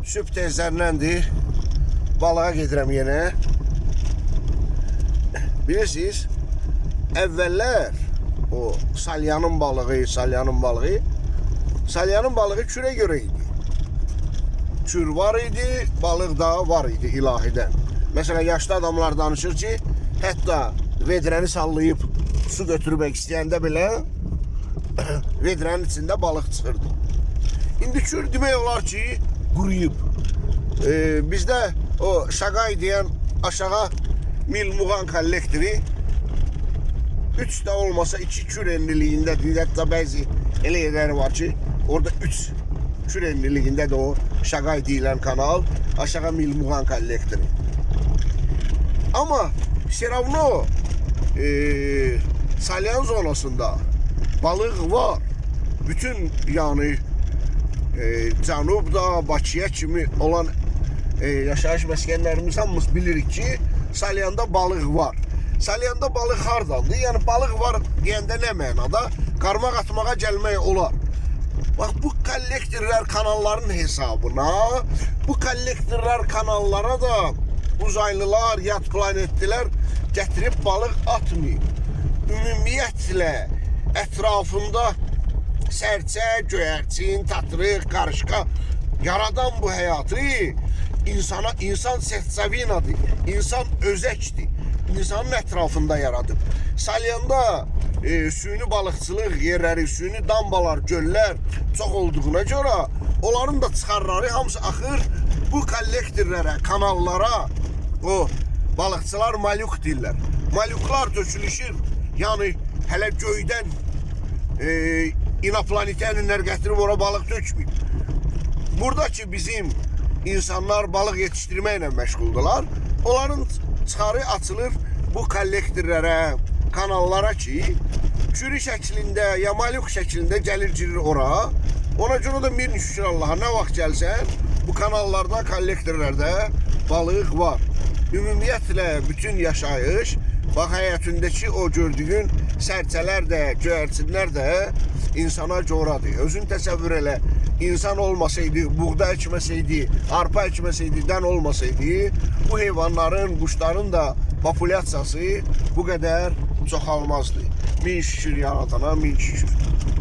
Sübh tezlərindəndir. Balığa gedirəm yenə. Bilirsiniz, əvvəllər o salyanın balığı, salyanın balığı, salyanın balığı kürə görə idi. Kür var idi, balıq da var idi ilahidən. Məsələn, yaşlı adamlar danışır ki, hətta vedrəni sallayıb su götürmək istəyəndə belə vedrənin içində balıq çıxırdı. İndi kür demək olar ki, quruyub. Bizdə o Şaqay deyən aşağı Milmuğan kollektori 3 də olmasa 2 kür enliliyindədir. Hətta bəzi elə yerləri var ki, orada 3 kür enliliyindədir o Şaqay deyilən kanal, aşağı Milmuğan kollektori. Amma все равно Salyan zonasında balıq var. Bütün yəni cənubda Bakıya kimi olan yaşayış məskənlərimiz hamımız bilirik ki, Salyanda balıq var. Salyanda balıq hardandır? Yəni balıq var deyəndə nə mənada? Qarmaq atmağa gəlmək olar. Bax bu kollektorlar kanalların hesabına, bu kollektorlar kanallara da uzaylılar, yad planetlilər gətirib balıq atmayıb. Ümumiyyətlə ətrafında sərçə, göyərçin, tatrıq, qarışqa yaradan bu həyatı insana, insan sertsavinadır. İnsan özəkdir. İnsanın ətrafında yaradıb. Salyanda süni balıqçılıq yerləri, süni dambalar, göllər çox olduğuna görə onların da çıxarları hamısı axır bu kollektorlara, kanallara. O balıqçılar malyuk deyirlər. Malyuklar tökülüşür. Yəni hələ göydən inoplanetənlər gətirib ora balıq tökməyib. Buradakı bizim insanlar balıq yetişdirməklə məşğuldular. Onların çıxarı açılır bu kollektorlara, kanallara ki, kürü şəklində ya malyuk şəklində gəlir girir ora. Ona görə də min şükür Allaha, nə vaxt gəlsən bu kanallarda, kollektorlarda balıq var. Ümumiyyətlə bütün yaşayış, bax həyətindəki o gördüyün sərçələr də, göyərçinlər də insana coradır. Özün təsəvvür elə, insan olmasaydı, buğda əkməsəydi, arpa əkməsəydi, dən olmasaydı, bu heyvanların, quşların da populyasiyası bu qədər çoxalmazdı. Min şükür yaradana, min şükür.